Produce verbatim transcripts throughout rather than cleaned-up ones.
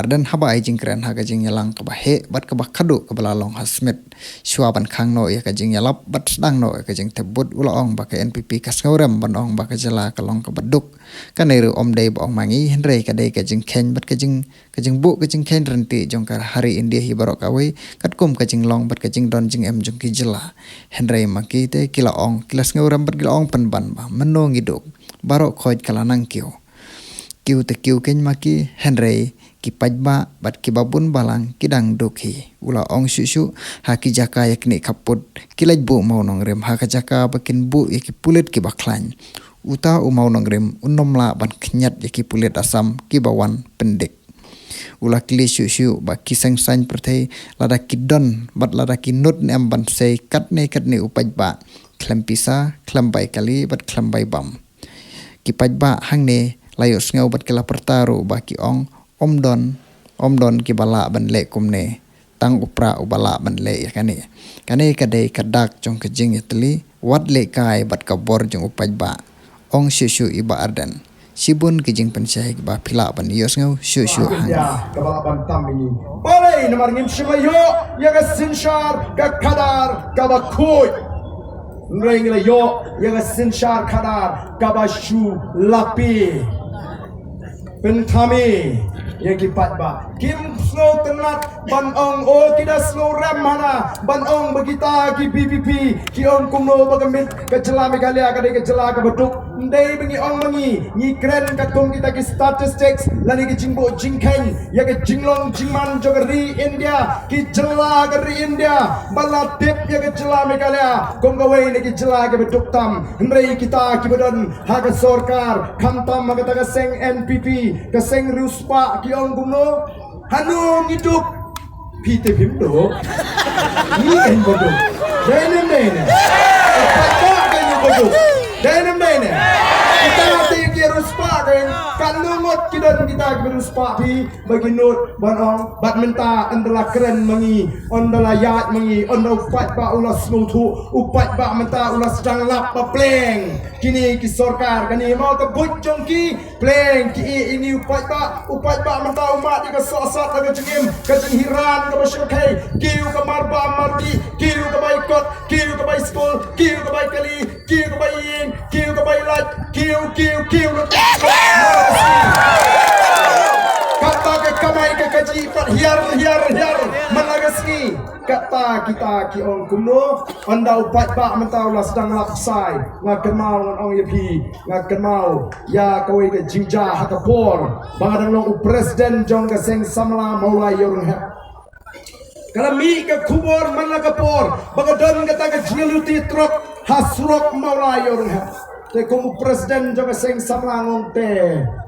Ardent haba ai jingkren ha ka jingïalang kaba heh bad kaba khadduh kaba la long ha Smit, shuwa ban khang noh ïa ka jingïalap bad sdang noh ïa ka jingthep vote, u la ong ba ka N P P ka sngewrem ban ong ba ka jylla ka long kaba duk. Kane ruh ym dei ba ong ma ngi, hynrei ka dei ka jingkheiñ bad ka jing ka jingbuh ka jingkheiñ ryntih jong ka ha ri India hi baroh kawei, katkum ka jinglong bad ka jingdon jingem jong ki jylla. Hynrei ma ki te ki la ong, ki la sngewrem bad ki la ong pynban ba mynno ngi duk, baroh khoit ka la nang kiew. Kiew te kiew keiñ ma ki, hynrei ki paidbah bad kiba bun balang ki dang duk hi. U la ong shuh shuh, ha ki jaka ïa kine khappud ki leit buh mawnongrim ha ka jaka ba kin buh ïa ki pulit kiba khlaiñ. Uta u mawnongrim un ym lah ban khñiat ïa ki pulit Assam kiba wan pyndik. U la kylli shuh shuh ba ki seng saiñ pyrthei lada ki don bad lada ki nud ne em ban sei katne katne u paidbah, khlem pisa, khlem bai kali bad khlem bai bam. Ki paidbah hangne la ïohsngew bad ki la pyrta ruh ba ki ong, ym don, ym don kiba lah ban leh kumne. Tang u Prah uba lah ban leh ïa kane. Kane ka dei ka dak jong ka jingïatylli, wat lehkai bad ka bor jong u paidbah. Ong shuh shuh i Bah Ardent. Shibun ki jingpynshai kiba phi lah ban ïohsngew shuh shuh hangne. Kaba lah ban tam ïa ngi. Balei namar ngim shym la ïoh ïa ka synshar ka khadar kaba khuid. Hynrei ngi la ïoh ïa ka synshar khadar kaba shu lapi. Pynthame ïa ki paidbah. Kim sngewtynnat ban ong, o, ki da sngewrem hana ban ong ba kita ki V P P ki ong kumno ba ka mit ka jylla Meghalaya ka dei ka jylla kaba duk. Ym dei ba ngi ong ma ngi, ngi kren katkum kita ki statistics lane ki jingbuh jingkheiñ ïa ka jinglong jingman jong ka ri India, ki jylla ka ri India. Ba la tip ïa ka jylla Meghalaya kum kawei na ki jylla kiba duk tam. Hynrei kita kiba don ha ka sorkar, khamtam ha kata ka seng N P P, ka seng riewspah, ki ong kumno? Hano ngi duk? Phi te phim duk. Ngi kan ba duk. Dei ne ym dei ne? Ka dei ne ym dei ne? Kita te ki riewspah kan, katno ngut ki don kita ki riewspah phi ba ki nud ban ong, bad mynta ynda la kren ma ngi, ynda la ïaid ma ngi, ynda u paidbah u la sngewthuh, u paidbah mynta u la sdang lap ba pleng. Kine ki sorkar kane ma ka buit jong ki, pleng ki ïeh ïa ngi u paidbah, u paidbah mynta u mad ïa ka sohsat, ka jingim, ka jinghiran kaba shyrkhei, kiew ka marbam mardih, kiew ka bai kot, kiew ka bai skul, kiew ka bai kali, kiew ka bai ïing, kiew ka bai lait, kiew, kiew, kiew. Kata ka kamai ka kajih pat hiar, hiar, hiar man la ka sngi. Kata kita ki ong kumno? Ynda u paidbah mynta u la sdang lap sai, nga kynmaw ngan ong ïa phi, nga kynmaw ïa kawei ka jingjia ha ka por ba nga dang long u president jong ka seng samla Mawlai Ïewrynghep. Ka la mih ka khubor man la ka por ba ka don kata ka jingluti trok ha surok Mawlai Ïewrynghep. Te kum u president jong ka seng samla nga ong te,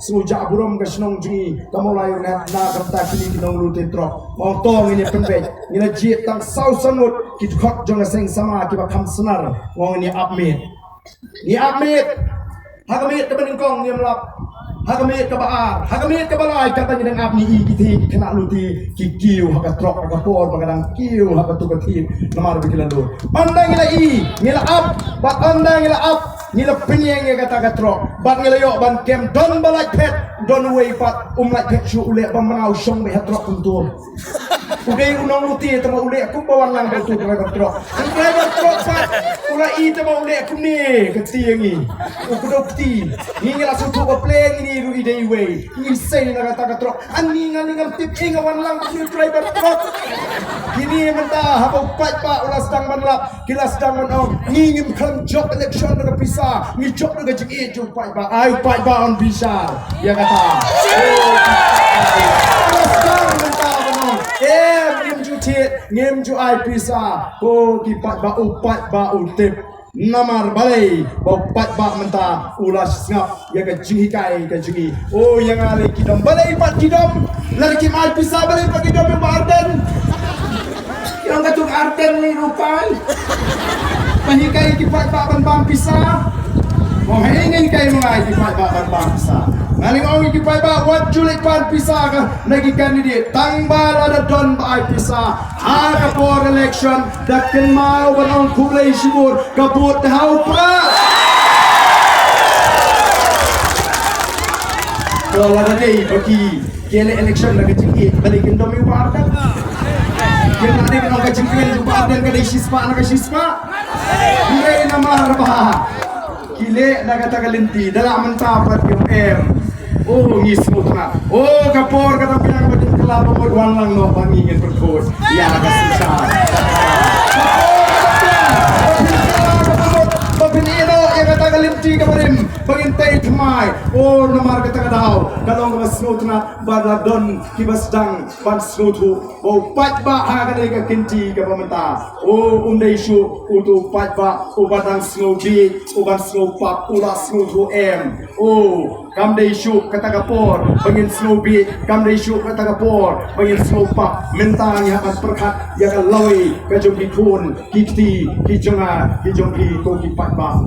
sngewjah burom ka shnong jong ngi ka Mawlai Ïewrynghep na ka bynta kine ki nongluti trok. Nga ong to ngin ïa pynbeit, ngi la jied tang saw san ngut ki dkhot jong ka seng samla kiba kham snar. Nga ong ngin ïa ap miet. Ngi ap miet. Ha ka miet kaba nyngkong ngim lap. Ha ka miet kaba ar, ha ka miet kaba lai, kata ngi dang ap, ngi i ki thie ki khynnah luti ki kiew ha ka trok ha ka por ba ka dang kiew ha katu ka thie namar ba ki la lut. Ynda ngi la i, ngi la ap, bad ynda ngi la ap ngi la pynïeng ïa kata ka trok bad ngi la ïoh ban kem. Don ba lait phet, don uwei pat um lait phet shuh, u leh ba mraw shong beit ha trok kumto. U dei u nongluti te ma u leh kum ba wan lang ba u tu driver trok. U driver trok pat u la i te ma u leh kumne, ka ti ïa ngi. U kdew kti. Ngi ngi la sngewthuh ba pleng ngi ruh i dei iwei. Ngi sei na kata ka trok. Ani nga ni ngam tip, i nga wan lang ba u driver trok. Kine mynta haba u paidbah u la sdang ban lap, ki la sdang ban ong, ngi ngim khlem jop election da ka pisa, ngi jop da ka jingïeit jong u paidbah. Ai u paidbah un bishar ïa kata. Ki la sdang mynta ban ong, em, ngim ju thied, ngim ju ai pisa. Ko ki paidbah, u paidbah u tip. Namar balei? Ba u paidbah mynta u la sngap ïa ka jinghikai ka jong ngi. O ïa nga lei ki dom, balei pat ki dom? Lada kim ai pisa balei pat ki dom ïa u Bah Ardent? Ki ong katu Ardent lei ruh pan. Ba hikai ki paidbah ban bam pisa. Mo hei ngi hikai mo ngai ki paidbah ban bam pisa. Nga lei ong ki paidbah wat ju leit pan pisa ka na ki candidate. Tang ba lada don ba ai pisa ha ka por election, da kynmaw ban ong khublei shibun, ka vote da ha u Prah. Ka Lada dei ba ki, ki leh election da ka jingïeit, balei kin dom ïa u Bah Ardent? Kin ym dei ban ong ka jingkren jong u Bah Ardent ka dei shispah na ka shispah. Hynrei namar ba ki leh da kata ka lynti, da la mynta pat ki ong em. O, ngi sngewtynnat. O, ka por ka dang biang ba dang kylla ba mut wan lang noh ba ngi ngin pynkut ïa ka synshar. Ba phin ïeh noh ïa kata ka lynti kaba rim ba ngin tei thymmai. O, namar kata ka daw ka long kaba sngewtynnat ba la don kiba sdang ban sngewthuh ba u paidbah ha kane ka kynti kaba mynta, o, um dei shuh uto u paidbah uba dang sngewbieit, uban sngewpap, u la sngewthuh em. O, kam dei shuh kata ka por ba ngin sngewbieit, kam dei shuh kata ka por ba ngin sngewpap. Mynta ngi hap ban pyrkhat ïa ka lawei ka jong ki khun ki kti ki jong nga ki jong phi, ko ki paidbah.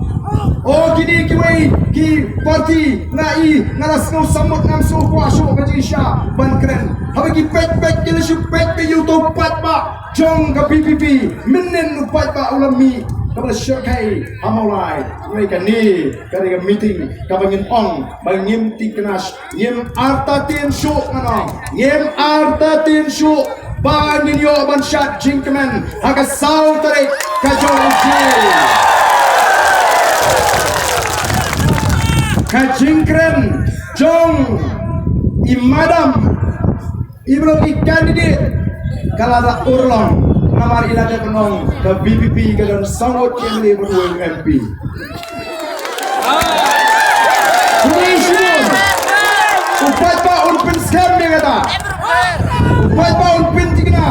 O, kine kiwei ki party, nga i, nga la sngew samut, ngam sngew kwah shuh ka jingshisha ban kren. Haba ki peit peit ki la shu peit peit ïa uto u paidbah jong ka VPP, mynnin u paidbah u la mih kaba la shyrkhei ha Mawlai. Hynrei kane ka dei ka meeting kaba ngin ong ba ngim thikna, ngim artatien shuh, ngan ong, ngim artatien shuh ba ngin ïoh ban shad jingkmen ha ka saw tarik ka jong u Jun. Ka jingkren jong i madam iba long i candidate ka la da urlong, namar i la dep ban ong ka VPP ka don saw ngut ki MLA bad u MP. Pule shuh. U paidbah un pynskhem ïa kata. U paidbah un pynthikna.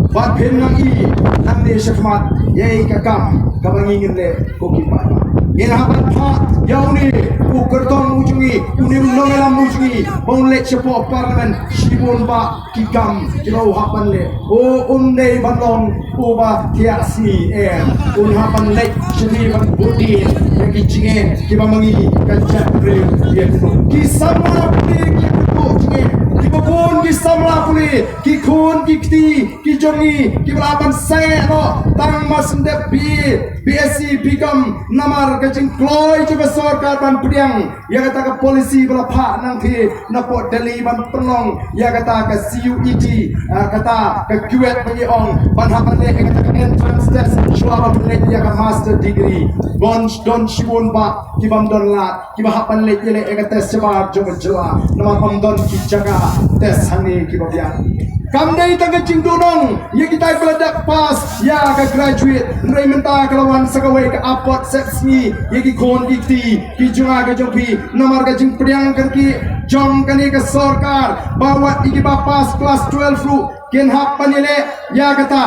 Bad phin nang i nangne shakhmat ïa ka kam kaba ngi ngin leh, ko ki paidbah. Ngin hap ban phah ïa une u kyrtong u jong ngi, une u nongïalam u jong ngi ba un leit shapoh Parliament shibun bah ki kam kiba u hap ban leh. O, um dei ban long uba thiah sngi, em. Un hap ban leit sha ki ban bud ïa ki jingeh kiba ma ngi ka jaitbynriew ïa ki. Ki samla pule ki ïa ki jingeh, kiba bun ki samla pule, ki khun ki kti ki jong ngi kiba la ban sangeh noh tang ba shu dep B A, B S C, B Com namar ka jingkloi jong ka sorkar ban pdiang ïa kata ka policy ba la phah nangtei napoh Delhi ban pynlong ïa kata ka C U E T, ah, kata ka kuwet ba ngi ong ban hap ban leh ïa kata ka entrance test shuwa ba pynleit ïa ka master degree. Don, don shibun bah ki bym don lad kiba hap ban leit ïaleh ïa ka test shabar jong ka jylla namar ym don ki jaka test hangne kiba biang. Kam dei tang ka jingduhnong ïa kita kiba la dep pass ïa ka graduate, hynrei mynta ka la wan sa kawei ka apot sepsngi ïa ki khun ki kti ki jong nga ki jong phi namar ka jingpdiang kyrkieh jong kane ka sorkar ba wat ïa kiba pass klas twelve ruh kin hap ban ïaleh ïa kata.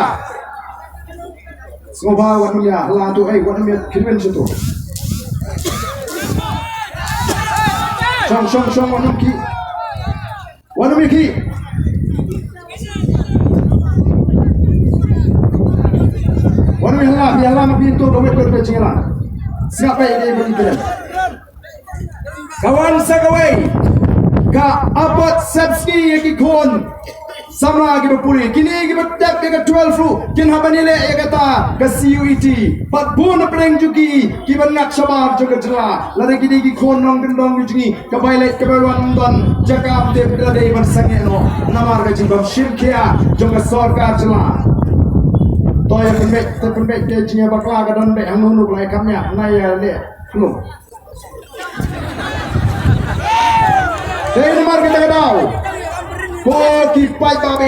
Sngewbha wat nym ïa la tu, ei, wat nym ïa khih win sha tu. Shong, shong, shong, wat nym khih. Wat nym ïa khih. Wat nym ïa la, ïa la ma phi to, da wet wet ka jingïalang. Sngap ei, ei, ba ngi kren. Ka wan sa kawei ka apot sepsngi ïa ki khun samla kiba pule. Kine kiba dep ïa ka twelve ruh kin hap ban ïaleh ïa kata ka C U E T. Bad bun na pdeng jong ki kiba ngat shabar jong ka jylla. Lada kine ki khun nongkyndong jong ngi, ka bai leit ka bai wan, ym don jaka ym tip, ka la dei ban sangeh noh namar ka jingbym shim khia jong ka sorkar jylla. To ïa pynbeit, to pynbeit, te jingïabakla ka don beit hangno hangno, ka la ïa kam ïa na ïa leh. Hangno. Te namar kata ka daw, ko ki paidbah,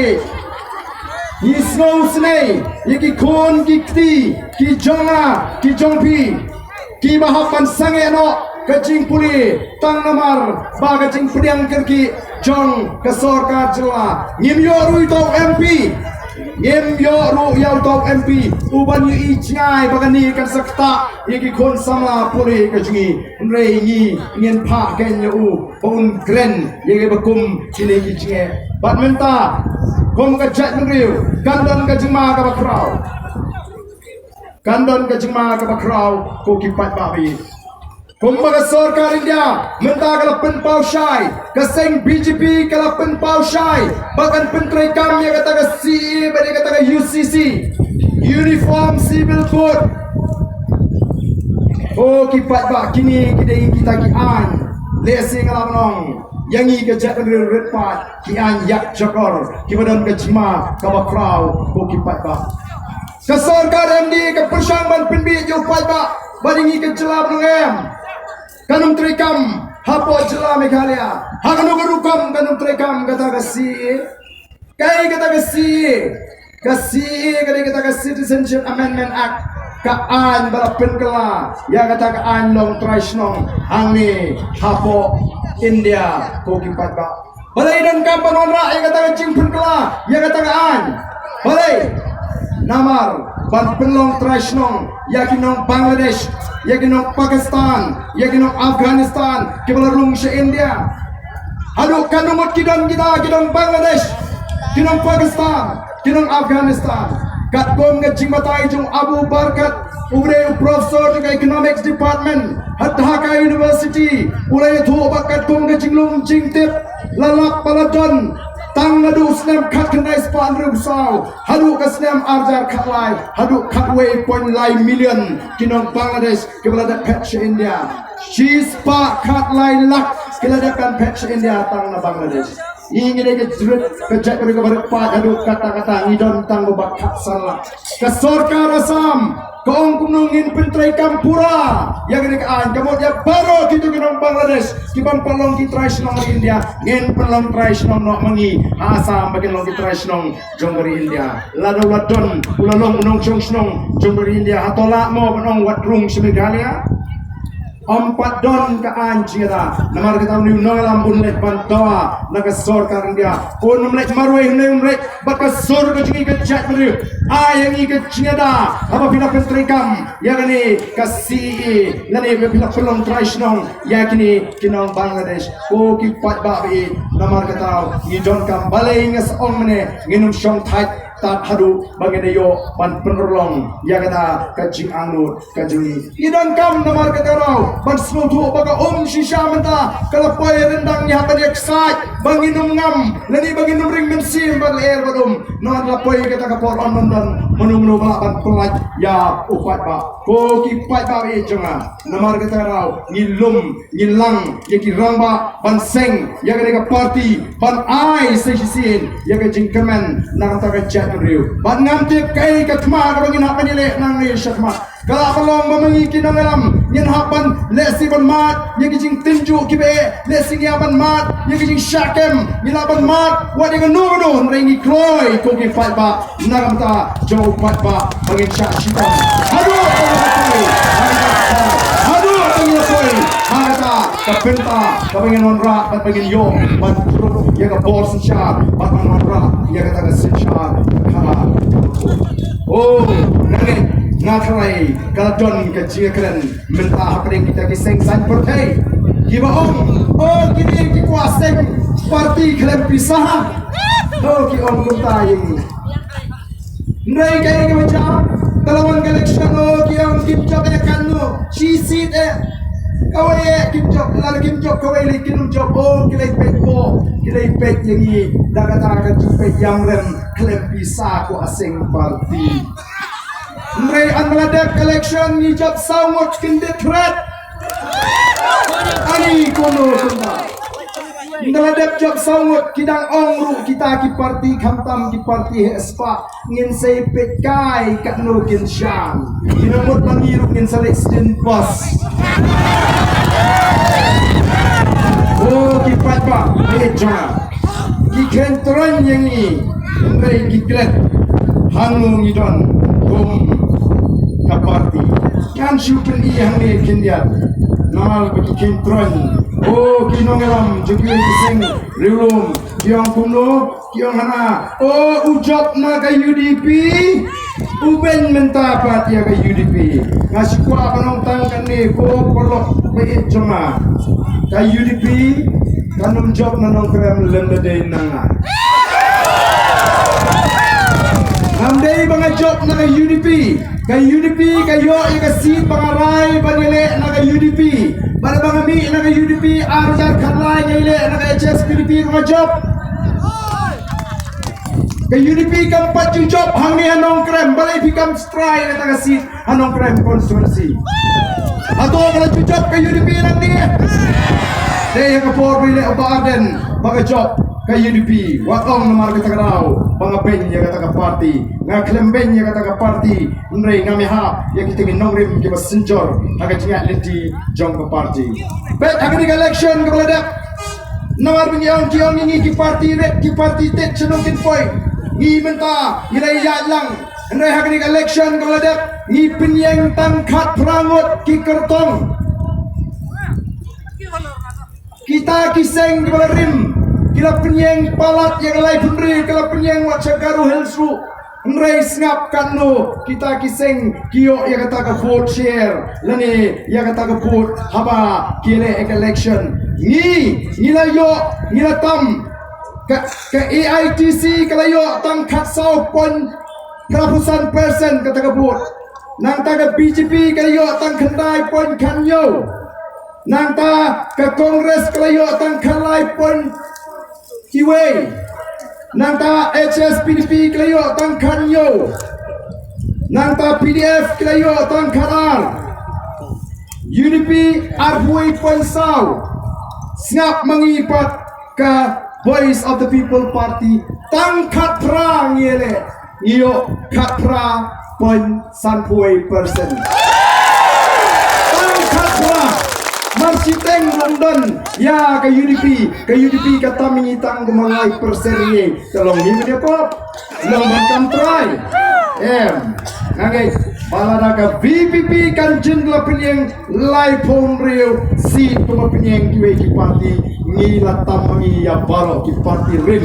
ngi sngewsynei ïa ki khun ki kti ki jong nga ki jong phi kiba hap ban sangeh noh ka jingpule tang namar ba ka jingpdiang kyrkieh jong ka sorkar jylla. Ngim ïoh ruh ïa uto u M P, ngim ïoh ruh ïa uto u M P uban ïohi jngai ba kane kan sa ktah ïa ki khun samla pule ka jong ngi. Hynrei ngi ngin phah kein ïa u ba un kren ïa kiba kum kine ki jingeh. Bad mynta kum ka jaitbynriew kan don ka jingma kaba khraw. Kan don ka jingma kaba khraw, ko ki paidbah. Kumba ka sorkar India mynta ka la pynpaw shai, ka seng B J P ka la pynpaw shai ba kan pyntreikam ïa kata ka C A A bad ïa kata ka U C C, Uniform Civil Code. O ki paidbah, kine ki dei kita ki aiñ. Lehse nga la ban ong ïa ngi ka jaitbynriew rit paid, ki aiñ ïakjakor, kiba don ka jingma kaba khraw, ko ki paidbah. Ka sorkar MDA ka pyrshang ban pynbeit ïa u paidbah bad ïa ngi ka jylla ba nongem. Kan ym treikam hapoh jylla Meghalaya. Ha kano ka rukom kan ym treikam kata ka CAA? Kaei kata ka CAA? Ka CAA ka dei kata ka Citizenship Amendment Act. Ka aiñ ba la pynkylla ïa kata ka aiñ long trai shnong hangne hapoh India, ko ki paidbah. Balei donkam ban wanrah ïa kata ka jingpynkylla ïa kata ka aiñ? Balei? Namar ban pynlong trai shnong ïa ki nong Bangladesh, ïa ki nong Pakistan, ïa ki nong Afghanistan kiba la rung sha India. Haduh katno ngut ki don kita, ki nong Bangladesh, ki nong Pakistan, ki nong Afghanistan. Katkum ka jingbatai jong Abu Barkat, uba dei u professor jong ka Economics Department ha Dhaka University, u la ïathuh ba katkum ka jinglum jingtip, la lap ba la don tang naduh u snem khatkhyndai spah hynriewphew saw haduh ka snem arhajar khatlai, haduh khatwei point lai million ki nong Bangladesh kiba la dep phet sha India. Shispah khatlai lak ki la dep ban phet sha India tang na Bangladesh. Ngi ngi dei ka jait, ka jaitbynriew kaba rit paid haduh katta katta, ngi don tang ba khatsan lak. Ka sorkar Assam ka ong kumno, ngin pyntreikam pura ïa kane ka aiñ, ka mut ïa baroh kito ki nong Bangladesh ki bym pat long ki trai shnong ri India, ngin pynlong trai shnong noh ma ngi ha Assam ba kin long ki trai shnong jong ka ri India. Lada u la don, u la long u nongshong shnong jong ka ri India, hato lah mo ban ong wat rung sha Meghalaya? Ym pat don ka aiñ jingïada. Namar kata une u nongïalam un leit ban dawa na ka sorkar India. Un ym leit marwei, une un leit bad ka sur ka jong ngi ka jaitbynriew. Ai ïa ngi ka jingïada haba phi la pyntreikam ïa kane ka CAA, lane ba phi la pynlong trai shnong ïa kine ki nong Bangladesh. Ko ki paidbah ba ïeit, namar kata ngi donkam, balei nga sa ong mynne, ngin ym shong thait tad haduh ba ngin ïoh ban pynurlong ïa kata ka jingangnud ka jong ngi. Ngi donkam namar kata ruh ban sngewthuh ba ka um shisha mynta ka la poi ryndang, ngi hap ban ïaksaid ba ngin ym ngam lane ba ngin ym ring mynsiem bad lyer bad um. Namar la poi kata ka por, ym don mano mano ba lah ban pyllait ïa u paidbah. Ko ki paidbah ba ïeit jong nga, namar kata ruh ngi lum, ngi lang ïa ki rangbah ban seng ïa kane ka party, ban ai sa shisien ïa ka jingkyrmen na ka bynta ka jaitbynriew. Bad ngam tip kaei ka thma kaba ngin hap ban ïaleh nangne shakhmat. Ka lah ban long ba ma ngi ki nongïalam ngin hap ban lehse ban mad ïa ki jingtynjuh kiba eh, lehse ngi hap ban mad ïa ki jingshah kem, ngi lah ban mad wat ïa kano kano, hynrei ngi kloi, ko ki paidbah, na ka bynta jong u paidbah ba ngin shah shitom. Haduh ba ngin la poi ha kata, haduh ba ngin la poi ha kata ka bynta kaba ngin wanrah bad ba ngin ïoh ban pynrung ïa ka bor synshar bad ban wanrah ïa kata ka synshar khadar. Oh, nga ngeit, nga tharai ka la don ka jingkren mynta hapdeng kita ki seng saiñ pyrthei kiba ong, oh, kine ki kwah seng party khlem pisa. Oh, ki ong kumta ïa ngi. Hynrei kaei kaba jia, ka la wan ka election, oh, ki ong kim jop eh, katno, shi seat eh. Kawei eh kim jop, lada kim jop kawei lei kin ym jop, oh, ki lei peit ko, ki lei peit ïa ngi da kata ka jingpeit ïamrem khlem pisa, kwah seng party. Hynrei haba la dep ka election ngi jop saw ngut, kyndit thret. Ani kumno kumta. Haba la dep jop saw ngut, ki dang ong ruh kita ki party, khamtam ki party heh spah, ngin sa ïa peit kai katno kin shang. Ki nang mut ma ngi ruh ngin sa leit sdien bos. Oh, ki paidbah, eh, jong nga. Ki kren troiñ ïa ngi, hynrei ki klet hangno ngi don kum ka party. Kan shu pyni hangne khyndiat namar ba ki kren troiñ. Oh, ki nongïalam jong ki seng riewlum, ki ong kumno, ki ong hana. Oh, u jop na ka UDP. U beiñ mynta pat ïa ka UDP. Nga shu kwah ban ong tang kane, ko paralok ba ïeit jong nga. Ka UDP kan ym jop na Nongkrem lymda dei na nga. Ngam dei ba nga jop na ka UDP. Ka UDP ka ïoh ïa ka seat ba nga rai ban ïaleh na ka UDP. Bad ba nga mih na ka UDP arhajar khatlai, nga ïaleh na ka HSPDP ruh nga jop. Ka UDP kam pat ju jop hangne ha Nongkrem, balei phi kam try kata ka seat ha Nongkrem constituency? Hato ka la ju jop ka UDP nangne? Te ïa ka por ba ïaleh u Bah Ardent ba ka jop ka U D P, wat ong namar kata ka daw ba nga beiñ ïa kata ka party. Nga khlem beiñ ïa kata ka party, hynrei nga mihap ïa kita ki nongrim kiba synjor ha ka jingïaid lynti jong ka party. Peit ha kane ka election kaba la dep, namar ba ngi ong, ki ong ïa ngi ki party rit, ki party tit, sha nong kin poi. Ngi mynta ngi la ïaid lang, hynrei ha kane ka election kaba la dep ngi pynïeng tang khatphra ngut ki kyrtong. Kita ki seng kiba la rim ki la pynïeng palat ïa ka laiphew hynriew, ki la pynïeng wat sha Garo Hills ruh. Hynrei sngap katno kita ki seng ki ïoh ïa kata ka vote share lane ïa kata ka vote haba ki ïaleh ïa ka election. Ngi, ngi la ïoh, ngi la tam. Ka, ka A I T C ka la ïoh tang khatsaw point phra phew san percent kata ka vote. Nangta ka B J P ka la ïoh tang khyndai point khathynñiew. Nangta ka Congress ka la ïoh tang khatlai point iwei. Nangta H S P D P ka la ïoh tang khathynñiew. Nangta P D F ka la ïoh tang khatar. U D P arphew point saw. Sngap ma ngi pat ka Voice of the People Party tang khatphra ngi ïaleh, ngi ïoh khatphra point sanphew percent. Tang khatphra. Mar shiteng ruh ym don ïa ka U D P, ka U D P ka tam ïa ngi tang kumba lai percent ïa ngi. Ka long ngi mynta pop. Long ban kam trai. Em. Nga ngeit ba lada ka V P P kan jin la pynïeng laiphew hynriew seat kumba pynïeng kiwei ki party, ngi la tam ma ngi ïa baroh ki party rim.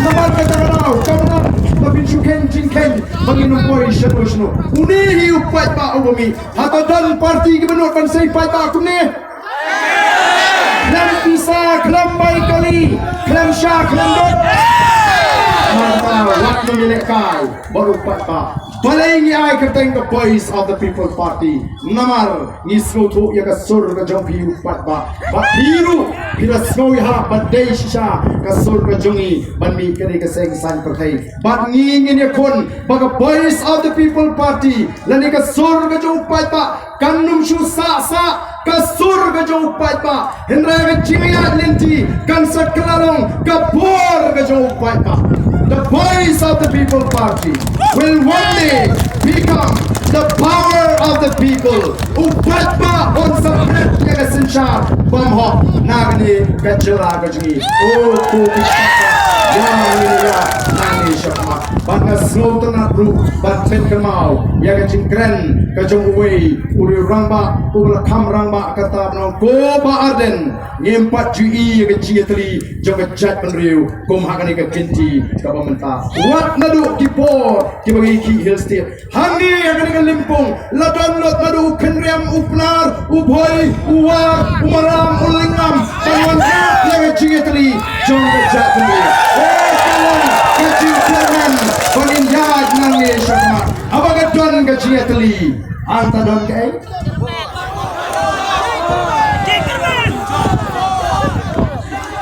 Namar kata ka daw, ka mut ba phin shu kheiñ jingkheiñ ba ngin ym poi shano shano. Une hi u paidbah uba mih. Hato don party kiba nud ban sei paidbah kumne? Khlem pisa, khlem bai kali, khlem sha, khlem dot. Mynta wat ngi lehkai bad u paidbah. Balei ngi ai kyrteng ka Voice of the People Party? Namar ngi sngewthuh ïa ka sur ka jong phi u paidbah. Bad phi ruh phi la sngewbha bad dei shisha ka sur ka jong ngi ban mih kane ka seng saiñ pyrthei. Bad ngi ngin ïakhun ba ka Voice of the People Party lane ka sur ka jong u paidbah kan ym shu sah sah ka sur ka jong u paidbah. Hynrei ka jingïaid lynti kan sa kylla long ka bor ka jong u paidbah. The Voice of the People Party will one day become the power of the people. U paidbah un sa phet ïa ka synshar bymhok na kane ka jylla ka jong ngi. O ko ki paidbah, ïa ngi ïa ngi shakhmat. Bad nga sngewtynnat ruh ban pynkynmaw ïa ka jingkren ka jong uwei u riew rangbah uba la kham rangbah, kata ban ong ko Bah Ardent, ngim pat ju i ïa ka jingïatylli jong ka jaitbynriew kum ha kane ka kynti kaba mynta. Wat naduh ki por kiba ngi khih Hill State, hangne ha kane ka lympung la don lut naduh u Khynriam, u Pnar, u Bhoi, u War, u Maram, u Lyngngam ban wan ïa ka jingïatylli jong ka jaitbynriew. Eh, ka long ka jingkyrmen ba ngin ïaid nangne shakhmat. Haba ka don ka jingïatylli, hangta don kaei?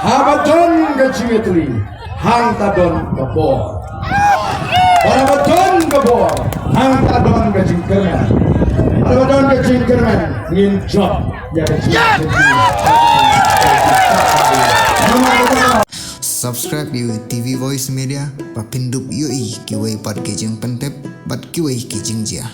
Haba don ka jingïatylli, hangta don ka bor. Haba don ka bor, hangta don ka jingkyrmen. Haba don ka jingkyrmen, ngin jop ïa ka jingkyrmen. Subscribe ïa u T V Voice Media ba phin dup ïohi kiwei pat ki jingpyntip bad kiwei ki jingjia.